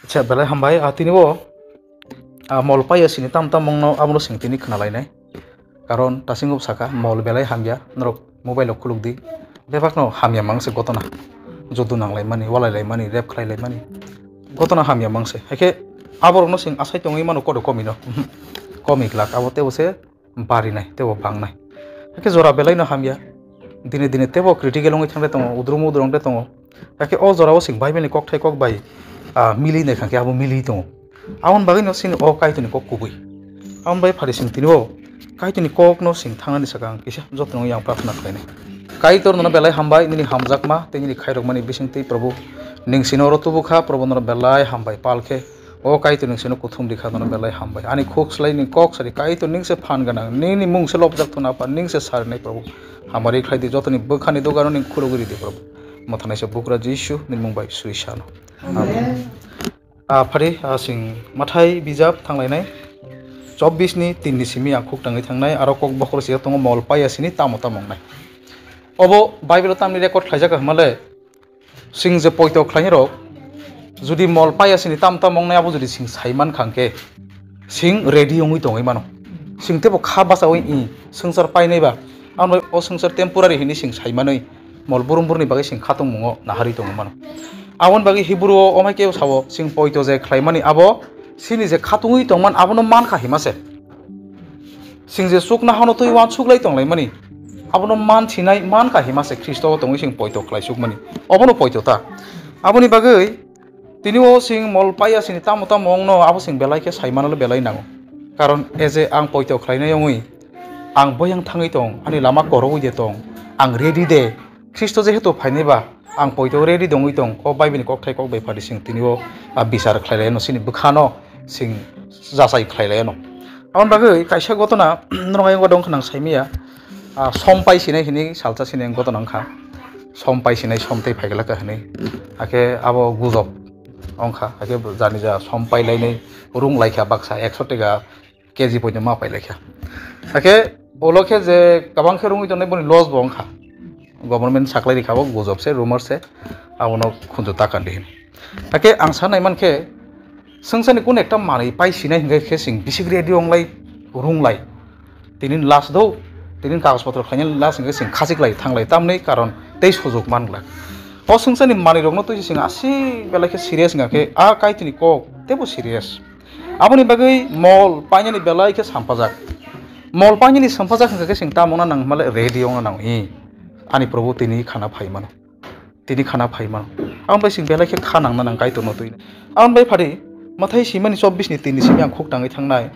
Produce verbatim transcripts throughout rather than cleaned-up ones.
Acha, belai hambai. Ah, tini bo, ah, mol paiya sini tam tam mungno abono sing tini khna lainai. Karon tasingo saka mol belai hamya, norok mobile o khuluk di. Bebakno hamya mang se gotona. Jodu nang laimani, walai laimani, rep khlai laimani. Gotona hamya mang se. Haikhe aborokno sing asai tongwi mano kodo komino. Komi glak abo tebo se barinai, tebo bangnai. Haikhe jora belaino hamya. Dine dine tebo critical wngwi thangde tongo, udrum udrum de tongo. Haikhe o jorao sing Bible ni kokthai kok bai, ah, mili nai kha khe abo mili tongo. Aboni bagwino sini o Kaitorni kok kubui. Aboni bai phari sing tini o Kaitorni kokno sing thangnani saka ang kisa jotono yang prarthana khlainai. Kaitor nono belai hambai nini hamjakma tei nini khairokmani bisingtwi Probu. Ning sino oro tubu kha Probu nono belai hambai pal khe. O Kaitor ning sino kuthum rikha nono belai hambai. Ani khuk slai ni kok sari Kaitor ning se phan ganang. Nini mung se lobjak thuna pa ning se sarinai Probu. Hamari khlai di jotoni bwkhani dogano ning khulugwi ridi Probu. Mothanai se bugra Jisu nini mung bai sui sano. Amen. Ah, phari, ah, sing Mathai bijap thanglainai. Chobbish ni tin ni simi ang khuk tangwi thangnai, aro kok bokhoro se tongo mol paiya sini tamo tamo wngnai. Obo Bible o tamni record khlaijak hwnmale, sing je poito khlainai rok, jodi mol paiya sini tamo tamo wngnai abo jodi sing saiman kha hwnkhe, sing ready wngwi tongwi mano. Sing tebo kha bachaui i swngchar painai ba, amo o swngchar temporary hinwi sing saimanwi mol burum burni bagwi sing khatungmungo naharwi tongwi mano. Aboni bagwi Hibru o omai kebo sao, sing poito je khlaimani abo sini je khatungwi tongman abono man kha hima se. Sing je chukna hano twi uansuklai tonglaimani abono man sinai man kha hima se Khristo o tongwi sing poito khlai sukmani. Obono poito ta. Aboni bagwi tini o sing mol paiya sini tamo tamo wngno abo sing belai khe saimano le belai nango. Karon e je ang poito khlainai wngwi ang boyang thangwi tong, ani lama korogwi de tong, ang ready de, Khristo jehetu phainai ba ang poito ready dongwi tong, o Bible ni kokthai kok bai phari sing tini o, ah, bisar khlai lai no sini bwkhano sing jachai khlai lai no. Aboni bagwi kaisa gotona norok ayang dong khnang saimaya, ah, som pai sinai hini salsa sinai gotona wngkha. Som pai sinai som tei phaiglaka hini. Hakhe abo gujob wngkha. Hakhe jani ja som pai lainai rung laikha baksa ekso tega K G poito ma pai laikha. Hakhe ulo khe je kabang khe rungwi tongnai boni loss bo wngkha. Government saklai rikha bo gujob se rumor se abono khunju takan di hin. Hakhe ang sanai mankhe Swngcharni kun ekta manwi pai sinai hwnkhe khe chwng bisik ready wnglai, runglai. Tini last do, tini kagoj potro khlainai last hwnkhe chwng khachik lai, thanglai, tamni karon tei sujuk man glak. O swngcharni manwirokno twi se chwng aswk belai khe serious wngkha khe a Kaitorni kok teibo serious. Aboni bagwi mol painani belai khe sampajak. Mol painani sampajak hwnkha khe chwng tamo wngna nang hwnmale ready wngna nango. Ani Probu tini khana phai mano. Tini khana phai mano. Ang bai sing belai khe kha nangna nang Kaitorno twi. Ang bai phari Mathai simani chobbish ni tin ni simi ang khuk tangwi thangnai.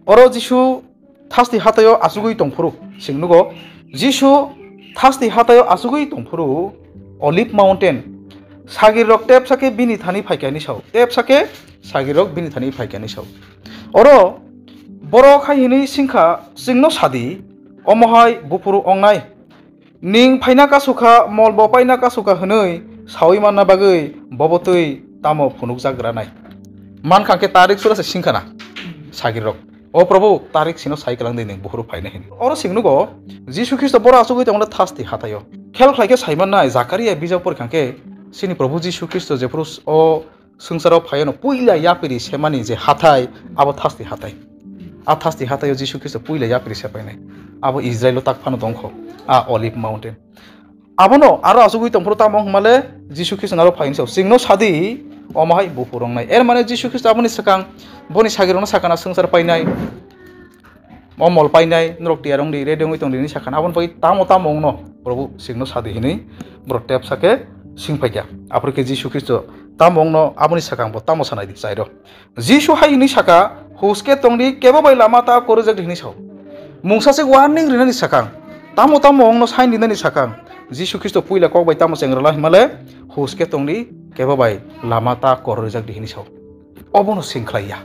Oro Jisu thasti hataio achugwi tongphuru sing nugo. Jisu thasti hataio achugwi tongphuru Olive Mountain. Sagirrok tepsa khe bini thani phaikha hinwi sao. Tepsa khe sagirrok bini thani phaikha hinwi sao. Oro borok hai hinwi singkha, "Chwngno sadi, omo hai buphuru ongnai." Ning phaina kasukha, mol bo paina kasukha hwnwi saui manna bagwi bobo twi tamo phunukjak granai? Mankha khe tarik sura se singkhana sagirok, "O Probu, tarik sino sai kwlang di ning buhuru phaina," hini. Oro sing nugo, Jisu Khristo boro achugwi tongna thasti hataio. Khel khlai khe sai mannai, Jakaria bijap porikha khe, chini Probu Jisu Khristo jephuru o swngcharo phaiano puila yapiri semani je hathai, abo thasti hathai. A thasti hathaio Jisu Khristo puila yapiri sepainai. Abo Israilo tak phano tongkho, a Olive Mountain. Abono aro achugwi tongphuru tamo hwnmale Jisu Khristo aro phaini sao, "Chwngno sadi, omo hai buphuru ongnai." Er mane Jisu Khristo aboni swkang, boni sagirokno sakana swngchar painai. O mol painai, norok tiyar wng di, ready wngwi tong di hinwi sakha. Aboni bagwi tamo tamo wngno, Probu, chwngno sadi hinwi borok tepsa khe sing phaikha. Aphuru khe Jisu Khristo tamo wngno aboni sakang bo tamo sanai di, chairo. Jisu hai hinwi sakha, "Huske tong di, kebo bai lama ta kwrwijak di," hinwi sao. Mungsa se warning rinani sakang, tamo tamo wngno sign rinani sakang, Jisu Khristo puila kok bai tamo chengra lai hwnmale, "Huske tong di, kebo bai lama ta kwrwijak di," hinwi sao. Obono sing khlai ya.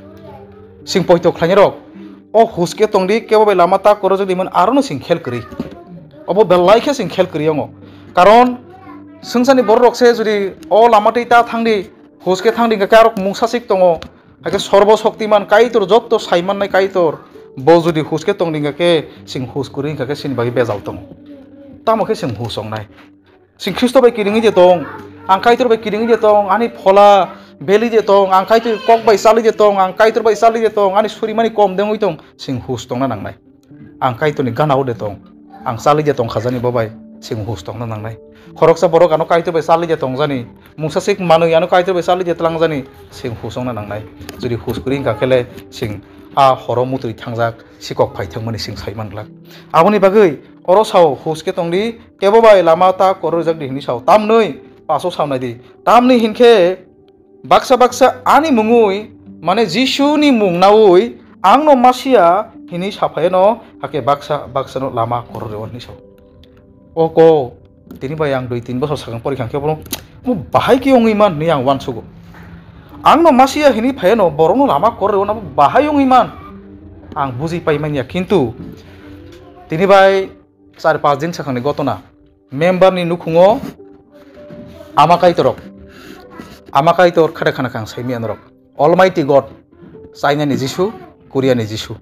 Sing poito khlainai rok, o huske tong di, kebo bai lama ta kwrwijak di hwnmani arono sing khel kwrwi. Obo belai khe sing khel kwrwi wngo. Karon swngcharni borok rok se jodi o lama twi ta thang di, huske thang di hwnkhe arok mungsa sik tongo. Hakhe Sorbo Shoktiman Kaitor, jotto sai mannai Kaitor, bo jodi huske tong di hwnkhe sing hus kwrwi hwnkha khe sini bagwi bejal tongo. Tamo khe sing hus wngnai. Chwng Khristo bai kiringwi je tong, ang Kaitor bai kiringwi je tong, ani phola, beli de tong, ang Kaitor kok bai chali de tong, ang Kaitor bai chali de tong, ani surimani kom de wngwi tong, chwng hus tongna nangnai. Ang Kaitorni gana-o de tong, ang chali de tong khajani bo bai, chwng hus tongna nangnai. Khoroksa borok ano Kaitor bai chali de tong jani, mungsa sik manwi ano Kaitor bai chali de tlang jani, chwng hus wngna nangnai. Jodi hus kwrwi wngkha khe le chwng a horo mutwi thangjak, sikok phai thangmani chwng sai man glak. Aboni bagwi oro sao, hus khe tong di, kebo bai lama ta kwrwi rijak di hwnwi sao. Tamnwi paso sao nai di. Tamni hinkhe baksa baksa ani mungwi, mane Jisuni mung naui, "Angno Masia," hwnwi saphaiano, hakhe baksa baksano lama kwrwi rijak hwnwi sao. O ko, tini bai ang dui tin bosor sakang pori kha khe bono, "Omo bahai khe wngwi man?" hwnwi ang uansugo. "Angno Masia hwnwi phaiano borokno lama kwrwi rijak, omo bahai wngwi man?" Ang buji pai manya, kintu tini bai char panch din sakangni gotona, member ni nukhungo ama Kaitorrok, ama Kaitor khade khana kang saimanya norok, Almighty God, China ni Jisu, Korea ni Jisu,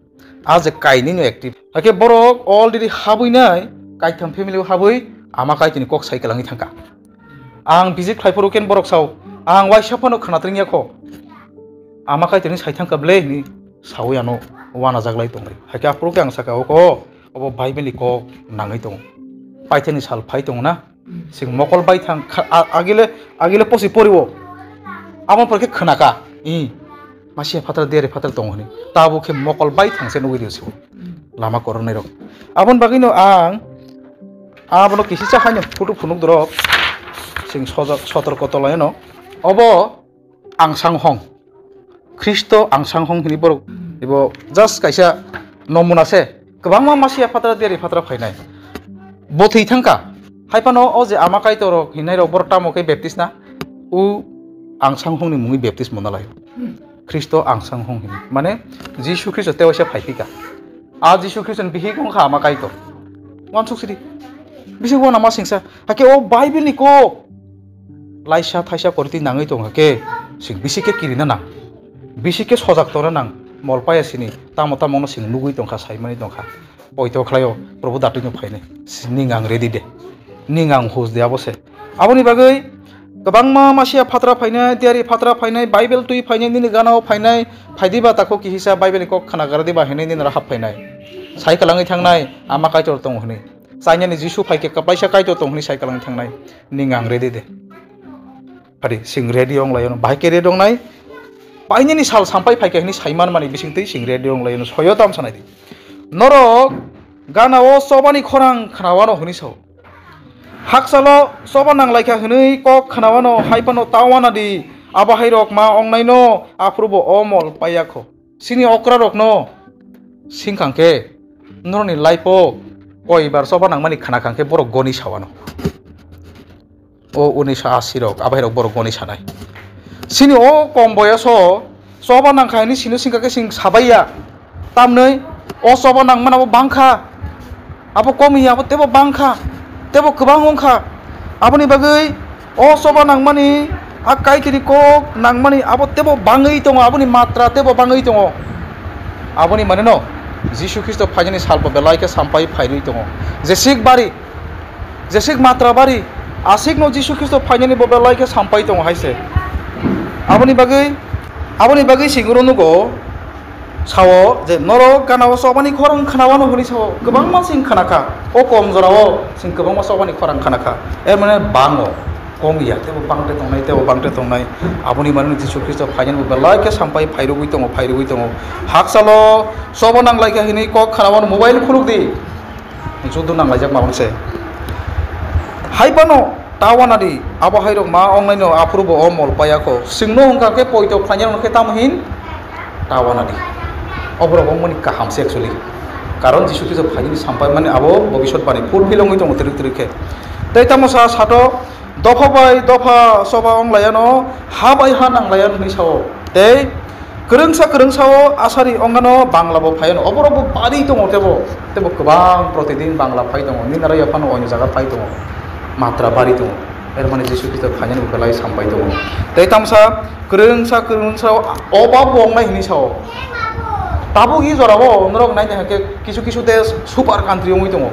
a je kainwi no active. Hakhe borok already habwi nai, kaitham family o habwi ama Kaitor ni kok sai kwlangwi thangkha. Ang visit khlai phuru khe borok sao, ang waisa phano khna tring ya kho. Ama Kaitor ni sai thangkha ble hwnwi saui ano uanajak lai tongwi. Hakhe aphuru khe ang sakha, "O ko, obo Bible ni kok nangwi tongo. Paithakni sal phai tongo na?" Chwng mokol bai thang kha, a-, agile, agile posi poriwo. Abo pore khe khna kha, "I, Masia phatar, Diyari phatar tongo," hwnwi. Tabuk khe mokol bai thang se nugwi rio se. Lama kwrwngnairok. Aboni bagwino ang abono kisisa haino photo phunuk dorok, chwng sojak sotorko tolaino. Obo Angsang Hong. Khristo Angsang Hong hwnwi borok ibo just kaisa nomuna se. Kwbangma Masia phatar, Diyari phatar phainai. Bo thwi thangkha. Haiphano o je ama Kaitor rok hinai rok borok tamo khe baptist na? U Angsang Hong ni mungwi baptist mona lai. Khristo Angsang Hong hwnwi. Mane Jisu Khristo tewaisa phai phika. A Jisu Khristo ni bihik wngkha ama Kaitor. Uansuk sidi. Bisi uanama singsa. Hakhe o Bible ni kok laisa thaisa kwrwitwi nangwi tong hakhe, sing bisi khe kirina nang, bisi khe sojak tongna nang, mol paya sini tamo tamo no sing nugwi tongkha, saimani tongkha, poito khlaio, Probhu datwi no phainai, ning ang ready de, ning ang hus de abo se. Aboni bagwi kwbangma Masia phatra phainai, Diyari phatra phainai, Bible twi phainai, nini gana o phainai, phaidi ba takhuk kihisa Bible ni kok khna gra di ba hinwi nini oro hap phainai, sai kwlangwi thangnai, ama Kaitor tongo hinwi. China ni Jisu phai khe kaplaisa Kaitor tong hwnwi sai kwlangwi thangnai, ning ang ready de. Phadi, sing ready wng lai ono, bahai khe ready wng nai. Painani sal sampai phai khe hwnwi sai man mani bising twi sing ready wng lai ono, soyo tam sanai di. Norok gana o chobani khorang khna wano hwnwi sao. Haksalo choba nang lai kha hwnwi kok khna wano, hai phano ta wana di, abo hai rok ma wng nai no, aphuru bo o mol paiya kho. Chini okra rokno singkhang khe norokni life o koi bar choba nangmani khna khang khe borok goni sawano. O unisho asi rok, abai rok borok goni sanai. Chini o kom boyoso choba nangkha hinwi sino singkha khe sing sabaiya. Tamnwi o choba nangmani abo bangkha. Abo kom ya, abo tebo bangkha, tebo kwbang wngkha. Aboni bagwi o choba nangmani, a Kaitorni kok nangmani abo tebo bangwi tongo, aboni matra tebo bangwi tongo. Aboni maneno Jisu Khristo phainani salbo belai khe sampai phairwi tongo. Jesik bari, jesik matra bari, asikno Jisu Khristo phainani bo belai khe sampai tongo hai se. Aboni bagwi, aboni bagwi singro nugo, sao je norok gana o chobani khorang khna wano hwnwi sao, kwbangma sing khna kha, o kom jora o sing kwbangma chobani khorang khna kha, er mane bango, kom ya, tebo bangte tongnai, tebo bangte tongnai, aboni mane Jisu Khristo phainani bo belai khe sampai phairogwi tongo, phairogwi tongo, haksalo choba nang lai kha hwnwi kok khna wano mobile khuluk di. Judu nanglaijak ma se. Hai phano ta wana di, abo hai rok ma ong nai no, aphuru bo o mol paiya kho. Singno hwnkha khe poito khlainai rok khe tamo hin ta wana di. Oborok wngmani kaham se actually. Karon Jisu Khristo phainani sampai mani abo bobisot bani fulfill wngwi tongo twrwk twrwk khe. Tei tamo sa sato dopha bai dopha soba wng laiya no, ha bai ha nang laiya no hwnwi sao. Tei Kwrwngsa kwrwngsa o asari ongano Bangla bo phai ano. Oborok bo bari tongo tebo, tebo kwbang protidin Bangla phai tongo. Nini aro yaphano oini jaga phai tongo. Matra bari tongo. Er mani Jisu Khristo phainani belai sampai tongo. Tei tamsa kwrwngsa kwrwngsa o obab bo ongnai hinwi sao. Tabuk i jora o norok naina hake kisu kisu desh super country ongwi tongo.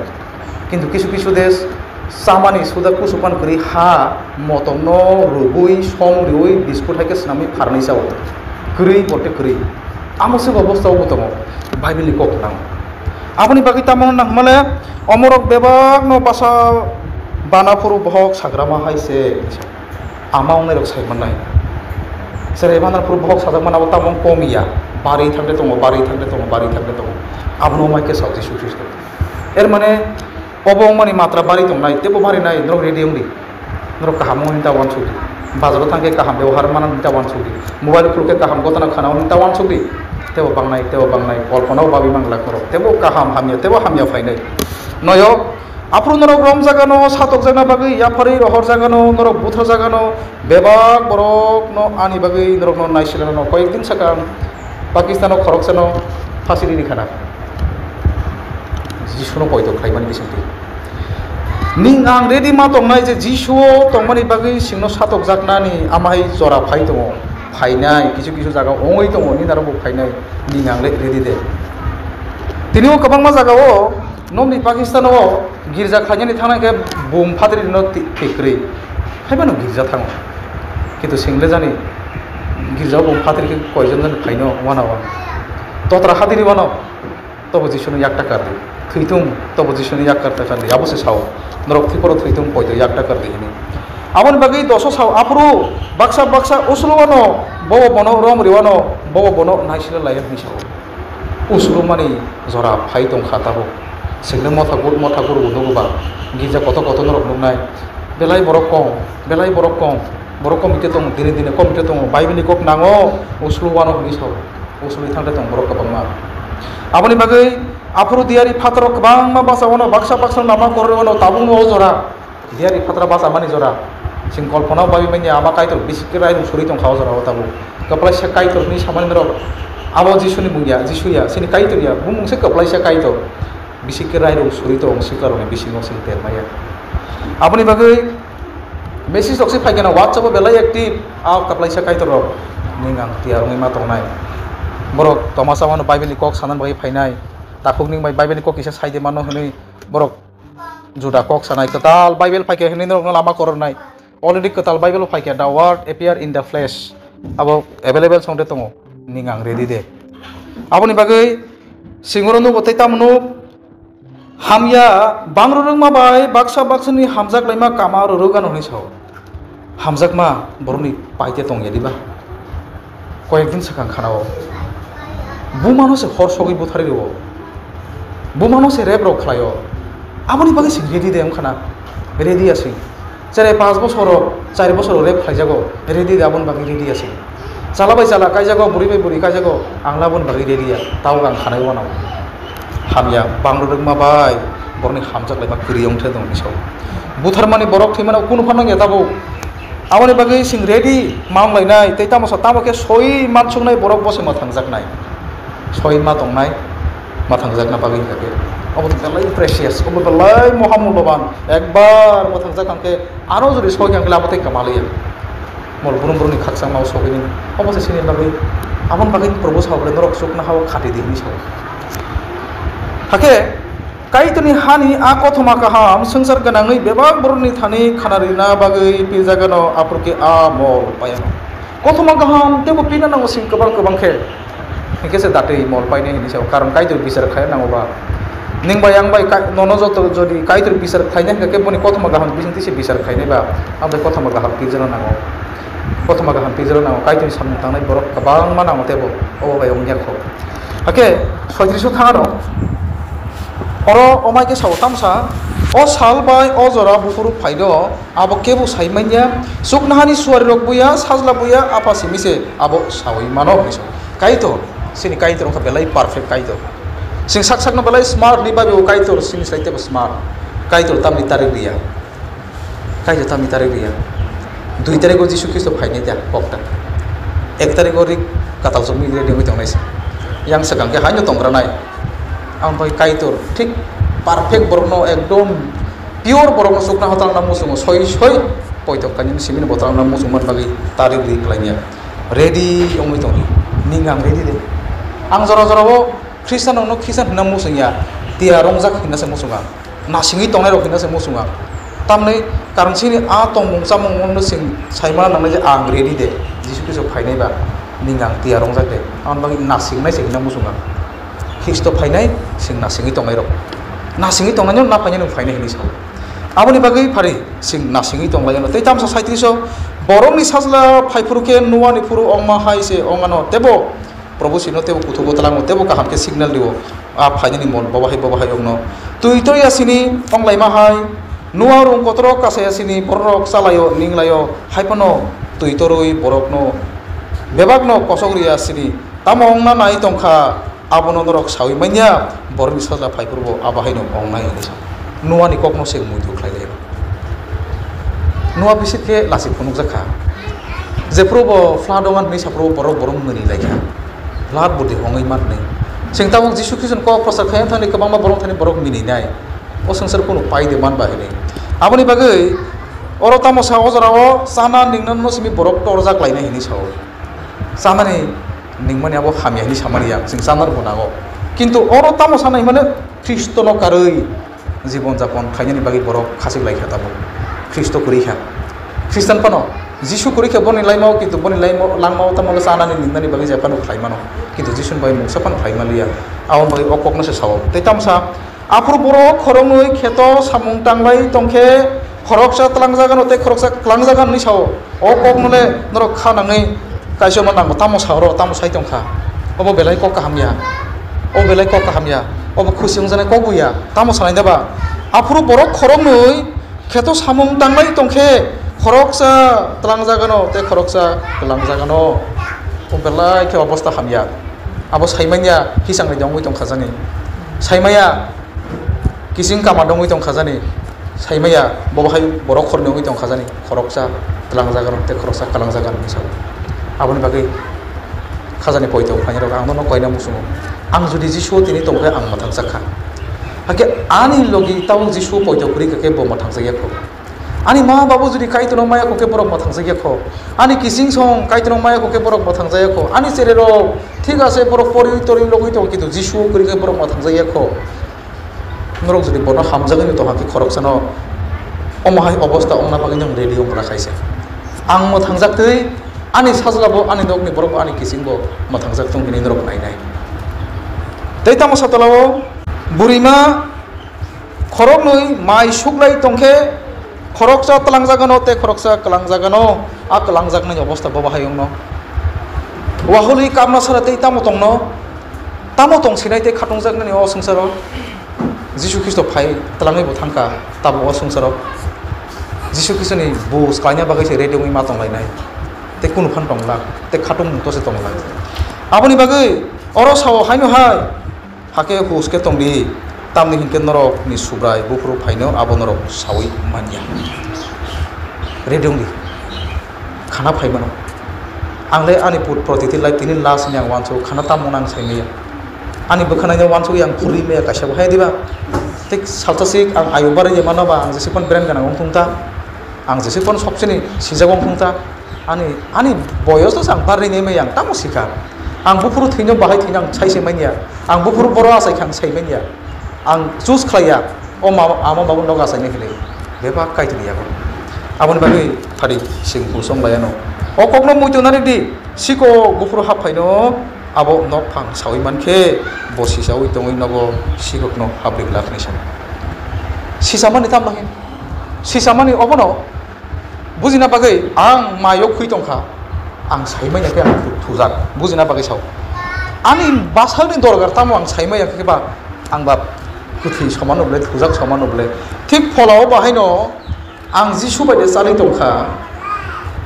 Kintu kisu kisu desh Chamani suda kusupan kwrwi ha, motomno rwgwi, som rwui, biskut hai khe swnamwi pharnwi chao. Kwrwi, bote kwrwi. Amo se bo bostao bo tongo. Bible ni kok nang. Aboni bagwi tamo nang hwnmale, omorok bebakno basa bana phuru bohok sagrama hai se. Ama wngnai rok sai mannai. Cherai bana phuru bohok sajak mana bo tamo wng kong ya. Bari thangde tongo, bari thangde tongo, bari thangde tongo. Abono mai khe sao Jisu Khristo. Er mane, obo wngmani matra bari tongnai, tebo bari nai, norok ready wngdi. Norok kaham wngwi ta uansukdi. Bazaro thangkhe kaham bebohar manani ta uansukdi. Mobile khulkhe kaham gotana khana wngwi ta uansukdi. Tebo bangnai, tebo bangnai, kolponao babi manglak norok. Tebo kaham hamya, tebo hamya phainai. Noyo, aphuru norok romjagano, satokjakna bagwi yapharwi rohorjagano, norok butharjagano, bebak borokno ani bagwi norokno naisilano koyek din sakang Pakistano khoroksano phasi riri khana. Jisuno poito khlaimani bisingtwi. Ning ang ready ma tongnai je Jisuo tongmani bagwi singno satokjaknani amahai jora phai tongo. Phainai, kisu kisu jaga wngwi tongo, nini aro bo phainai. Ning ang le ready de. Tini o kwbangma jaga o nokni Pakistano girja khlainani thangnai khe bum phatri rino ti-, tikrwi. Haibano girja thango. Kintu single jani girja o bum phatri khe koijon jani phaino wana wana. Totra hatiri wano. Tobo Jisuni yak takar di. Thwitung, tobo Jisuni yak takar di. Abo se sao. Norok thwiporo thwitung poito yak takar di hini. Aboni bagwi doso sao aphuru baksa baksa usulo wano, bobo bono rom riwano, bobo bono naisile layan hini sao. Usulo mani jora phai tong kha tabuk. Sengkhe motha gur, motha guru bo nugo ba. Girja koto koto norok nuknai. Belai borok kom, belai borok kom. Borok komite tongo, dine dine komite tongo. Bible ni kok nango, usulo wano hini sao. Usulwi thangte tong borok kwbangma. Aboni bagwi aphuru diyari phataro kwbangma basa wano baksa baksa lama koroi wano tabuk no o jora. Diyari phataro basa mani jora. Sing kolpona bagwi manya ama Kaitor bisik khe rairung suri tong kha o jora o tabuk. Kwplaisa Kaitor ni samani norok abo Jisuni mung ya, Jisu ya, sini Kaitor ya, bumung se kwplaisa Kaitor. Bisik khe rairung suri tong sikaroni bisingo sing ter maya. Aboni bagwi message rok se phai gana WhatsApp o belai active. A kwplaisa Kaitor rok ning ang tiyar wngwi ma tongnai. Borok toma samano Bible ni kok sanani bagwi phainai. Takhuk ning bai Bible ni kok kisa sai de mano hwnwi borok juda kok sanai. Kwtal Bible phai khe hwnwi norokno lama korornai. Already kwtal Bible phai khe, "The word appear in the flesh." Abo available song de tongo. Ning ang ready de. Aboni bagwi singoro nugo tei tamo nuk. Hamya bang rwrwngma bai baksa baksani hamjak laima kama rwrwk gano hwnwi sao. Hamjakma borokni paite tongya diba? Koyek din swkang khana-o. Bumano se hor sogwi butharwi rwo. Bumano se rep rok khlai-o. Aboni bagwi se ready de wng khana. Ready ya se. Cherai panch bosoro, char bosoro rep khlaijago, ready de aboni bagwi ready ya se. Chala bai chala kaijago, bwrwi bai bwrwi kaijago, ang laboni bagwi ready ya. Tabuk ang khanai uanao. Hamya bang rwrwkma bai borokni hamjak laima kwrwi wng the tong bisao. Butharmani borok thwimano kunu phano ya tabuk. Aboni bagwi sing ready ma wng lainai, tei tamo sa tamo khe soi mansuknai borok bo se mwthangjaknai. Soi ma tongnai, mwthangjakna bagwi hwnkhe. Obo to belai precious, obo belai mohamulloban. Ekbar mwthangjak hwnkhe ano jodi soi khe abo tei kwmaliya. Mol brum brumni khakchangmao sogwi nini. Obo se sini bagwi, aboni bagwi Probu sao bole norok chuknohao khati di hinwi sao. Hakhe Kaitorni hani a kothoma kaham swngchar gwnangwi bebak borokni thani khana rina bagwi pirjagano, aphuru khe a mol paiano. Kothoma kaham teibo pina nango sing kwbang kwbang khe. Hinkhe se datwi mol painai hinwi sao, karon Kaitor bichar khlai nango ba. Nwng bai ang bai kai-, nono joto jodi Kaitor bichar khlainai hinkhe khe boni kothoma kaham bisingtwi se bichar khlainai ba, ang bai kothoma kaham pirjana nango. Kothoma kaham pirjana nango, Kaitorni samung tangnai borok kwbangma nango teibo, obo bai wngya kho. Hakhe soitris o thang ano. Oro omai khe sao tamsa, o sal bai o jora buphuru phaido, abo kebo sai manya, chuknohani suarirok buya, sajla buya, apha simi se abo saui mano hinwi sao. Kaitor, chini Kaitor wngkha belai perfect Kaitor. Chwng sak sakno belai smart ni bagwi o Kaitor chini sai teibo smart. Kaitor tamni tarik riya. Kaitor tamni tarik riya. Dui tariko Jisu Khristo phainai da kokta. Ek tariko rik katal chukmwi ready wngwi tongnai se. Yang swkang khe haino tongranai. Ang bai Kaitor thik perfect borokno ekdom pure borokno chukna hotalna muchungo soi soi poito kainwi simini botalna muchungmani bagwi tarik ri khlaimya. Ready wngwi tongdi. Ning ang ready de. Ang jora jora o Khristian rokno Khristian hwnna muchung ya. Tiya rongjak hwnna se muchung ang. Nasingwi tongnai rok hwnna se muchung ang. Tamni karon chini a tongmung chamung no chwng saimana nangnai je ang ready de, Jisu Khristo phainai ba ning ang tiyar wngjak de, aboni bagwi nasingnai se hwnna muchung ang. Khristo phainai chwng nasingwi tongnai rok, nasingwi tongnai no na phainai nwng phainai hinwi sao. Aboni bagwi phari chwng nasingwi tonglaio. Tei tamsa saitris o borokni sajla phaiphuru khe Noani phuru ongma hai se ongano tebo Probhu sino tebo kuthugo tlango, tebo kaham khe signal dio. A phainani mon bobo hai, bobo hai ongno. Twi twi asini onglaima hai, Noa rung kotor kasai asini, bororok chalaio, ninglaio, hai phano twi torwi borokno bebakno kosok ri asini. Tamo ongna nai tongkha, abono norok sawi manya, borokni sajla phaiphuru bo abo haino ongnai hinwi sa. Noani kokno se muitu khlai lai. Noa bisit khe lasi phunukjak kha. Jephuru bo flood ongma hinwi saphuru borok borok mini lai kha. Flood bwdwi ongwi man hinwi. Chwng tabuk Jisu Khristo kok prochar khai thani kwbangma borok thani borok mini nai. O swngchar kunu pai de man ba hinwi. Aboni bagwi oro tamo sa o jora o chana ningna no simi borok torjak lainai hinwi sao. Chanani ningmani abo hamya hinwi samani ya, chwng chana rwbo nango. Kintu oro tamo sana himane Khristono karwi jibon japon khainani bagwi borok khachik lai kha tabuk. Khristo kwrwi kha. Khristan phano Jisu kwrwi kha boni laimao, kintu boni laimao langmao tamo chanani ningnani bagwi jephano khlai mano. Kintu Jisuni bagwi mungsa phano khlai manliya. Aboni bagwi o kokno se sao. Tei tamsa aphuru borok khoroknwi kheto samung tanglai tongkhe khoroksa tlangjagano tei khoroksa kwlangjagano hinwi sao. O kokno le norok kha nangwi kaisa ma nango, tamo sa oro, tamo sai tongkha. Obo belai kok kaham ya. O belai kok kaham ya. Obo khusi wngjaknai kok bo ya. Tamo sanai da ba? Aphuru borok khoroknwi kheto samung tanglai tongkhe khoroksa tlangjagano tei khoroksa kwlangjagano. O belai khe obosta hamya. Abo saimanya hisangni dongwi tongkha jani. Saimaya kising kama dongwi tongkha jani. Saimaya bobo hai borok khorni wngwi tongkha jani. Khoroksa tlangjagano tei khoroksa kwlangjagano hinwi sao. Aboni bagwi khajani poito phainai rok ang nono koina muchungo. Ang jodi Jisuo tini tongkhe ang mwthangjakha. Hakhe ani logi tabuk Jisuo poito kwrwi kha khe bo mwthangjakya kho. Ani ma babu jodi Kaitorno maya kho khe borok mwthangjakya kho. Ani kising song Kaitorno maya kho khe borok mwthangjakya kho. Ani chererok thik ase borok pori tori logwi tongo kintu Jisuo kwrwi khe borok mwthangjakya kho. Norok jodi bono hamjagwi tongkha khe khoroksano omo hai obosta ongna bagwi nwng ready wng glak hai se. Ang mwthangjaktwi ani sajlabo ani nokni borokbo ani kisingbo mwthangjak tong hinwi norok nainai. Tei tamo satolao burima khoroknwi mai suklai tongkhe khoroksa tlangjagano tei khoroksa kwlangjagano, a kwlangjaknai obosta bobo hai wngno. Wahului kamna sara tei tamo tongno, tamo tongsinai tei khatungjaknani o swngcharo. Jisu Khristo phai twlangwi bo thangkha, tabuk o swngcharo. Jisu Khristoni buj kaina bagwi se ready wngwi ma tonglainai. Tei kunu phan tongla, tei khatung mungto se tongla. Aboni bagwi oro sao haino hai, hakhe hus khe tongdi, tamni hinkhe norokni Subrai buphuru phaino abo norok saui manya. Ready wngdi. Khana phai mano. Ang le ani put protiti lai tini last ni ang uansuk khana tamo nang sai maya. Ani bwkha naino uansuk yang phuri maya kaisa bo hai diba. Tik salsa sik ang ayu barai mano ba ang jese phone brand ganang wng thung ta. Ang jese phone sobsini sijak wng thung ta. Ani, ani boyos no ang barai ni maya ang tamo sikha. Ang buphuru thwino bahai thwino ang sai se manya. Ang buphuru boro asai kha ang sai manya. Ang choose khlaiya, o ma-, ama babu nok achaina hinwi bebak Kaitorni yago. Aboni bagwi phari chwng husong laiano. O kokno muitu nani di, siko buphuru hap phaino abo nok phang saui mankhe, bo sisaui tongwi nogo sikokno habri glak hinwi sano. Sisamani tamo hin? Sisamani obono Bujina bagwi ang mayo khwi tongkha, ang saimanya khe ang thu-, thujak, bujina bagwi sao. Ani bwsakni dorgar tamo ang saimanya khe ba, ang ba kwthwi somano bwle, thujak somano bwle. Thik pholao bahaino ang Jisu bai de chali tongkha,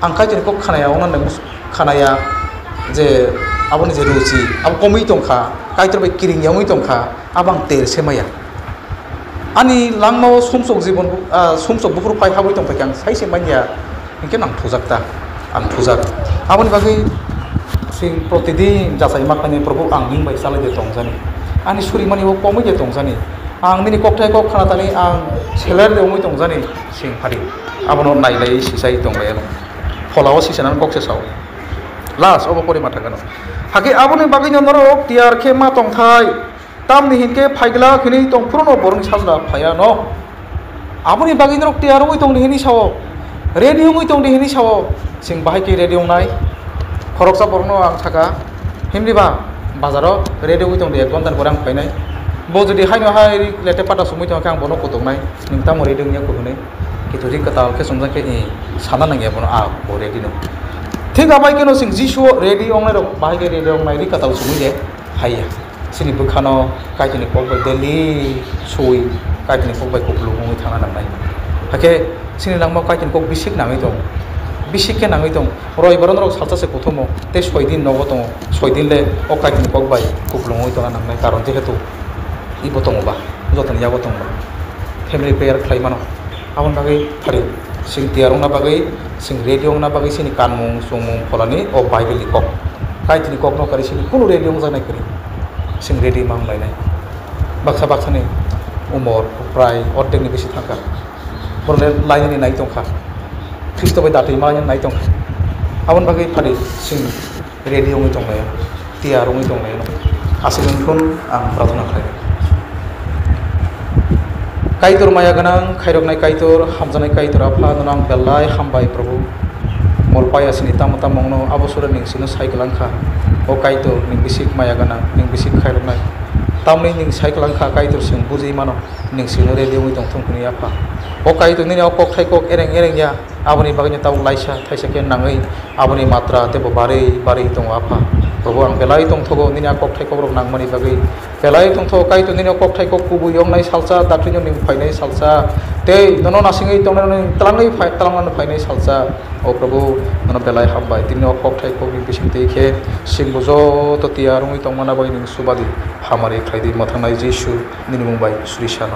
ang Kaitorni kok khanaya, ongna nang khanaya je aboni je ruchi, abo komwi tongkha, Kaitor bai kiring yangwi tongkha, abo ang ter semaya. Ani langmao sumsok jibon bu-, ah, sumsok buphuru pai habwi tongpai khe ang sai se manya, hinkhe ang thujak ta, ang thujak. Aboni bagwi chwng protidin jachai ma khlainai, Probhu, ang nwng bai chalai de tongjani. Ani surimani bo komwi de tongjani. Ang nini kokthai kok khana tani ang seler de wngwi tongjani, chwng phari. Abono nailai sisai tongbai ano. Pholao sisanani kok se sao. Last obo pori ma thangano. Hakhe aboni bagwino norok tiyar khe ma tongthai. Tamni hinkhe phaigla hwnwi tong phuru no borokni sajla phaiya no. Aboni bagwi norok tiyar wngwi tongdi hini sao, ready wngwi tongdi hini sao. Chwng bahai khe ready wngnai. Khoroksa borokno ang saka, himliba bazaro ready wngwi tongdi, ek ghonta ni pore ang phainai. Bo jodi haino hai lete pata sumui tongkhe ang bono kutuknai, "Nwng tamo ready wngya?" kuhunwi. Kitu ri kwtal khe chumjak khe, "Ee, sana nangya bono, a bo ready no." Thik abai kheno chwng Jisu ready wngnai rok bahai khe ready wngnai, ri kwtal sumui de haiya. Chini bwkhano Kaitorni kok bai daily sui, Kaitorni kok bai kupulung wngwi thangna nangnai. Hakhe chini langmao Kaitorni kok bisik nangwi tong, bisik khe nangwi tong. Roibaro norok salsa se kuthumo, tei soi din nogo tongo, soi din le o Kaitorni kok bai kupulung wngwi tongna nangnai, karon jehetu ibo tongo ba, jotoni yago tongo ba, family prayer khlai mano. Aboni bagwi phari, chwng tiyar wngna bagwi, chwng ready wngna bagwi chini kanmung chumung pholani o Bible ni kok. Kaitorni kokno kari chini kunu ready wngjaknai kwrwi. Chwng ready ma wnglainai. Baksa baksani umor prai ordekni bisi thangkha. Borok le lainani nai tongkha. Khristo bai datwi malainani nai tongkha. Aboni bagwi phari chwng ready wngwi tonglaio, tiyar wngwi tonglaio. Aswk wngwi phano ang prarthana khlai. Kaitor maya gwnang, khairoknai Kaitor, hamjaknai Kaitor Apha, nono ang belai hambai, Probhu. Mol paya sini tamo tamo wngno, abo sura ning sino sai kwlang kha. O Kaitor, ning bisik maya gwnang, ning bisik khairoknai. Tamni ning sai kwlang kha, Kaitor, chwng bujui mano, ning sino ready wngwi tong thung hwnwi, Apha. O Kaitor, nini o kokthai kok ereng ereng ya, aboni bagwino tabuk laisa thaisa khe nangwi, aboni matra teibo barwi barwi tongo, Apha. Probhu, ang belai tongthogo nini a kokthai kokrok nangmani bagwi. Belai tongthogo, Kaitor, nini o kokthai kok kubui wngnai salsa, daktino ning phainai salsa, tei nono nasingwi tongnai ning twlangwi phai-, twlangnani phainai salsa. O Probhu, nono belai hambai, tini o kokthai kokni bisingtwi khe chwngbo joto tiyar wngwi tongmana bagwi ning subadi, hamari khlaidi, mwthangnai Jisu, nini mung bai suri sano.